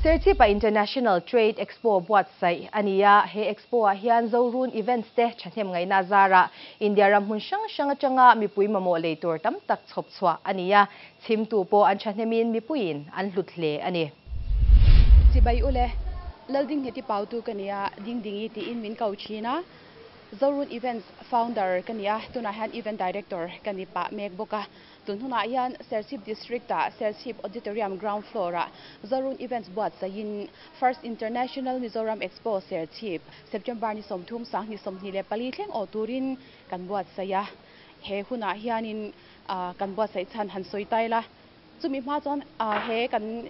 Serchhip-ah International Trade Expo buatsaih a ni a, he Expo-ah hian Zorun Events te thahnem ngaihna zarah India ram hmun hrang hrang atanga mipui mamawh lei tur tam tak chhawp chhuah a ni a, chhimtu pawh an thahnemin mipuiin an hlut hle a ni. Chibai ule, Laldingngheti Pautu ka nia, Dingdingi tiin min ko thin a, Zorun Events founder ka ni a, tunah hian Event Director ka ni pah mek bawk a. Tun hunah hian Serchhip District-ah Serchhip Auditorium ground floor-ah Zorun Events buatsaihin First International Mizoram Expo Serchhip, September ni 30 2024 thleng awh turin kan buatsaih a. He hunah hianin kan buatsaih chhan han sawi ta ila, chumi hma chuan he kan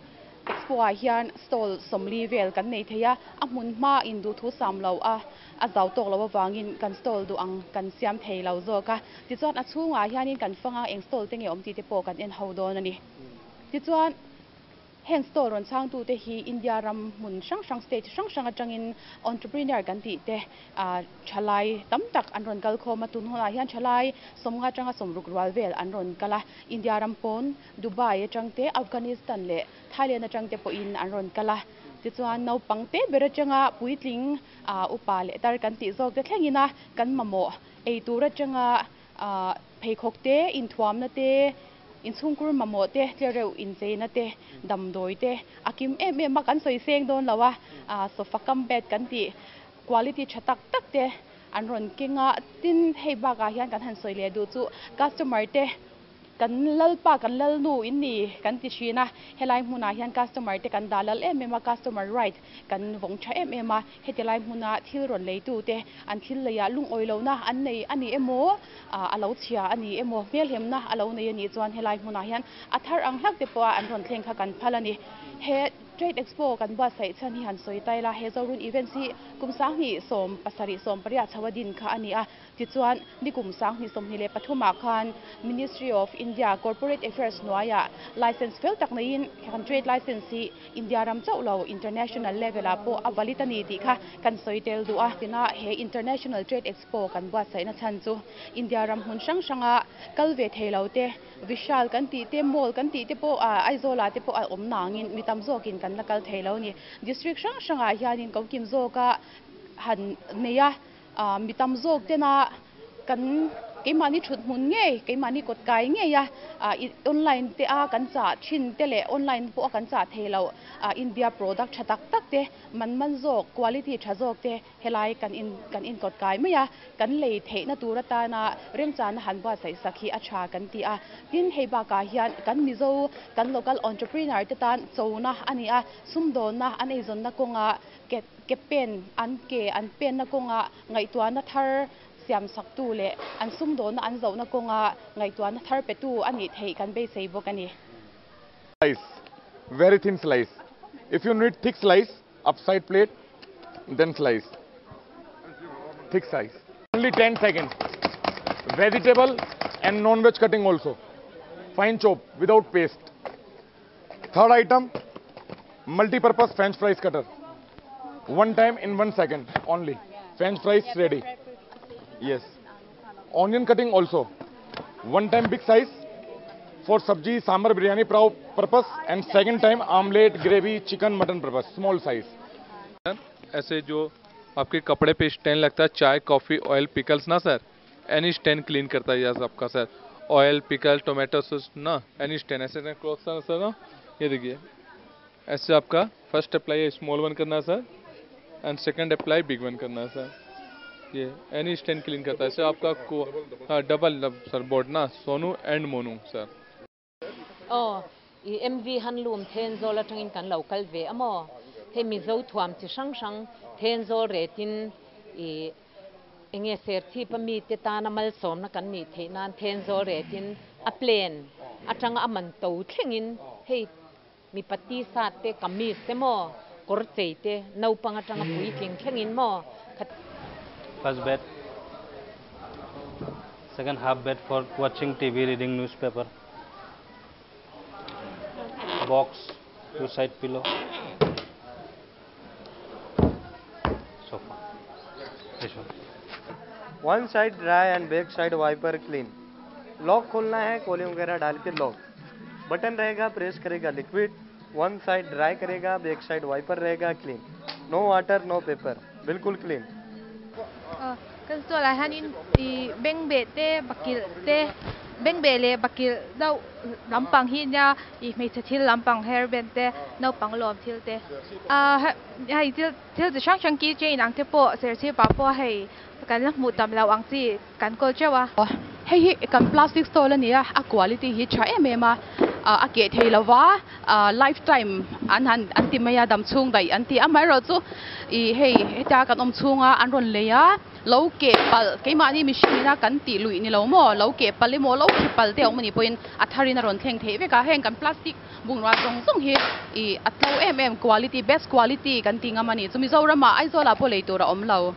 Expo-ah hian stall 40 vel kan nei thei a, a hmun hma in duhthu sam lo a, a zau tawk lo avangin kan stall duh ang kan siam thei lo zawk a. Tichuan a chhungah hianin kan fanga eng stall te nge awm tih te pawh kan en ho dawn a ni. Tichuan heng stall rawn changtute hi India ram hmun hrang hrang state hrang hrang atangin entrepreneur kan tih te thalai tam tak an rawn kal khawm a, tun hunah hian thalai 50 atanga 60 rual vel an rawn kal a, India ram pawn Dubai atang te Afghanistan leh Thailand atang te pawhin an rawn kal a, tichuan naupang te ber atanga puitling upa leh tar kan tih zawk te thlengin a kan mamawh ei tur atanga pheikhawk te inthuamna te inchhungkur mamawh te tlereuh incheina te damdawi te a kim em em a kan sawi seng dawn lo a, sofa cum bed kan tih quality tha tak tak te an rawn keng a, tin hei bakah hian kan han sawi leh duh chu customer te kan lalpa kan lalnu in ni kan ti thin a, helai hmunah hian customer te kan dah lal em em a, customer right kan vawng tha em em a, heti lai hmuna thil rawn leitu te an thil leiah lungawi lohna an nei a ni emaw a lo chhia a ni emaw hmelhemna a lo nei a nih chuan helai hmunah hian a thar ang hlak te pawh a an rawn thleng kha kan phal a ni. He Trade Expo kan buatsaih chhan hi han sawi ta ila, he Zorun Events hi kum 2017 18 chho a din kha a ni a, tichuan ni kum 2023ah khan Ministry of India Corporate Affairs hnuaiah license fel tak neiin kan trade license hi India ram chauh lo international level-ah pawh a valid a ni tih kha kan sawi tel duh a. Tina he International Trade Expo kan buatsaihna chhan chu India ram hmun hrang hranga kal ve thei lo te, Vishal kan tih te, mall kan tih te pawh Aizawlah te pawh a awm nangin mi tam zawkin kan la kal thei lo a ni. District hrang hrangah hianin ko kim zawka han nei a, mi tam zawk tena kan keimahni thut hmun ngei, keimahni kawt kai ngei a, online te a kan chah thin te leh online pawh a kan chah thei lo India product tha tak tak te, man man zawk, quality tha zawk te helai kan in kan inkawt kai mai a, kan lei theihna tur atana remchana han buatsaih sak hi a tha kan ti a. Tin, hei bakah hian kan Mizo, kan local entrepreneur te tan chona a ni a, sumdawnna an eizawnna kawnga ke ke pen an ke an penna kawnga ngaihtuahna thar siam saktu leh an sumdawnna an zawhna kawnga ngaihtuahna thar petu a nih theih kan beisei bawk a ni. Slice, very thin slice. If you need thick slice, upside plate, then slice. Thick size. Only 10 seconds. Vegetable and non-veg cutting also. Fine chop without paste. Third item, multi-purpose French fries cutter. One time in 1 second only. French fries ready. Yes. Onion cutting also. One time big size for sabji, sambar, biryani purpose, and second time omelette, gravy, chicken, mutton purpose, small size. ऐसे जो आपके कपड़े पे stand लगता है, चाय, coffee, oil, pickles ना sir, any stand clean करता है यार आपका sir. Oil, pickle, tomato sauce ना, एनी स्टैंड। ऐसे क्लॉथ सर ना, ये देखिए ऐसे आपका first apply small one करना है sir, and second apply big one करना है सर। ये any stand clean करता है ऐसे आपका हाँ, double sir board ना, Sonu and Monu sir. Oh, i MV Handloom Thenzawl atangin kan lo kal ve amo. He Mizo thuam chi hrang hrang Thenzawl retin i enge ser thi pa mi te tana mal som na kan ni the nan Thenzawl retin a plan atanga aman to thlengin hei mi pati sa te kamis te mo kor chei te naupang atanga pui tling thlengin mo. First bed, second half bed for watching TV, reading newspaper. Box, two side pillow, sofa. This one. One side dry and back side wiper clean. Lock खोलना है, कॉलिंग वगैरह डाल के lock. Button रहेगा, press करेगा liquid. One side dry करेगा, back side wiper रहेगा clean. No water no paper, बिल्कुल clean. Kan stall ah hianin ih bengbeh te bakilh te bengbeh leh bakilh deuh lampang hi nia ih hmeichhe thil lampang hair band te naupang lawm thil te ah hei thil thil chi hrang hrang key chain ang te pawh serchhip ah pawh hei kan la hmuh tam loh ang chi kan kawl teuh a. Hei hi kan plastic stall a ni a, a quality hi tha em em a, a keh thei lo va, life time an han an ti mai a, dam chhung daih an ti a, amaherawhchu ih hei hetia kan awm chhunga an rawn lei a, lo keh palh keimahni mihring ina kan tih luih ni lo maw, lo keh palh emaw lo khi palh te a awm a nih pawhin a tharin a rawn thleng theih vek a, heng kan plastic bungrua zawng zawng hi ih a tlo em em quality best quality kan ti ngam a ni chu Mizoramah Aizawlah pawh lei tur a awm lo.